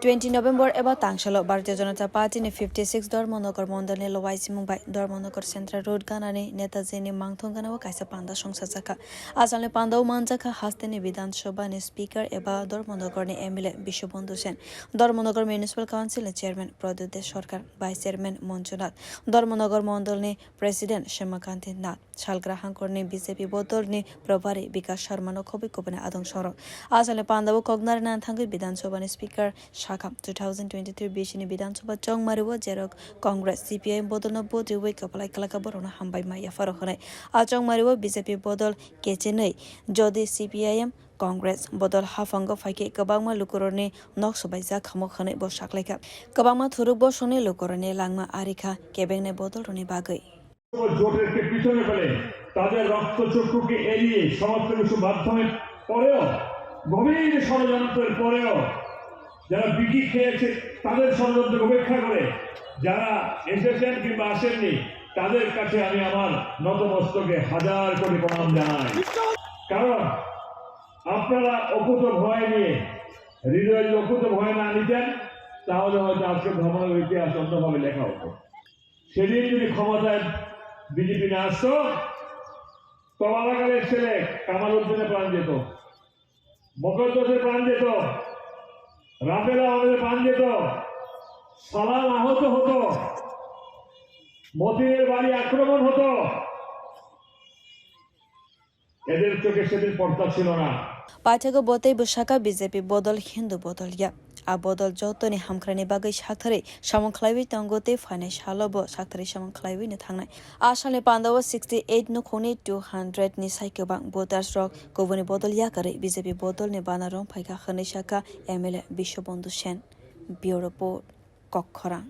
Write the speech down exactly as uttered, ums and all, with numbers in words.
Twenty November eba tangsalo Bharatiya Janata Party ni fifty six Dharmanagar Mondol ni lowai simung bai Dharmanagar Central Road gana ni Netaji ni mangthung gana o kaisa panda songsa jakha. Asal ni panda o manjakha haste ni Bidhan Sabha ni Speaker eba Dharmanagar ni M L A Bishwabandhu Sen, Dharmanagar Municipal Council ni Chairman Pradyot Sarkar, Vice Chairman Manjunath, Dharmanagar Mondol ni President Shyamakant Nath, Salgra Hangkor ni B J P bodol ni Probari Bikash Sharma no khobwi kubuni adong sorok. Asal ni panda o kok narina thangwi Bidhan Sabha ni Speaker sakha two thousand twenty three bisi ni Bidhan Sabha chongmari o jerok Congress, C P I M bodol no vote riwi kwplai kwlaka borok no hambai ma yapharo hwnwi. A chongmari o B J P bodol kechenwi, jodi C P I M Congress bodol haphango phaikhe kwbangma lukurokni nok swbaijak khamok hwnwi bo saklaikha. Kwbangma thuruk bosongni lukurokni langma arikha kebengnai bodolrokni bagwi. জোটেরকে পিছনে ফেলে তাদের রক্তচক্ষুকে এড়িয়ে সমস্ত কিছু মাধ্যমের পরেও, গভীর ষড়যন্ত্রের পরেও যারা বিকি খেয়েছে তাদের ষড়যন্ত্রকে উপেক্ষা করে যারা এসেছেন কিংবা আসেননি তাদের কাছে আমি আমার নতমস্তকে হাজার কোটি প্রণাম জানাই। কারণ আপনারা অকুত ভয় নিয়ে, হৃদয়ে যদি অকুত ভয় না নিতেন, তাহলে হয়তো আজকে ধর্মনগর ইতিহাস অন্যভাবে লেখা হতো। সেদিন যদি ক্ষমতায় বিজেপি না আসতো, তলালাগালের ছেলে কামাল উদ্দিনের প্রাণ যেত, মকদ্দসের প্রাণ যেত, রাফেল আহমেদের প্রাণ যেত, সালাম আহত হতো, মতিনের বাড়ি আক্রমণ হতো। এদের চোখে সেদিন পর্দা ছিল না। Paithakgo bo tei bwsaka B J P bodol Hindu bodol ya. A bodol jotoni hamkrai ni bagwi saktharwi samung khlaiwi tongo tei phainai salo bo saktharwi samung khlaiwi no thangnai. A salni panda o sixty eight nukhungni two hundred ni sai kwbang voters rok kubuni bodol yakarwi B J P bodol ni bana rwng phaikha hwnwi sakha M L A Bishwabandhu Sen. Bureau Report, Kokkhorang.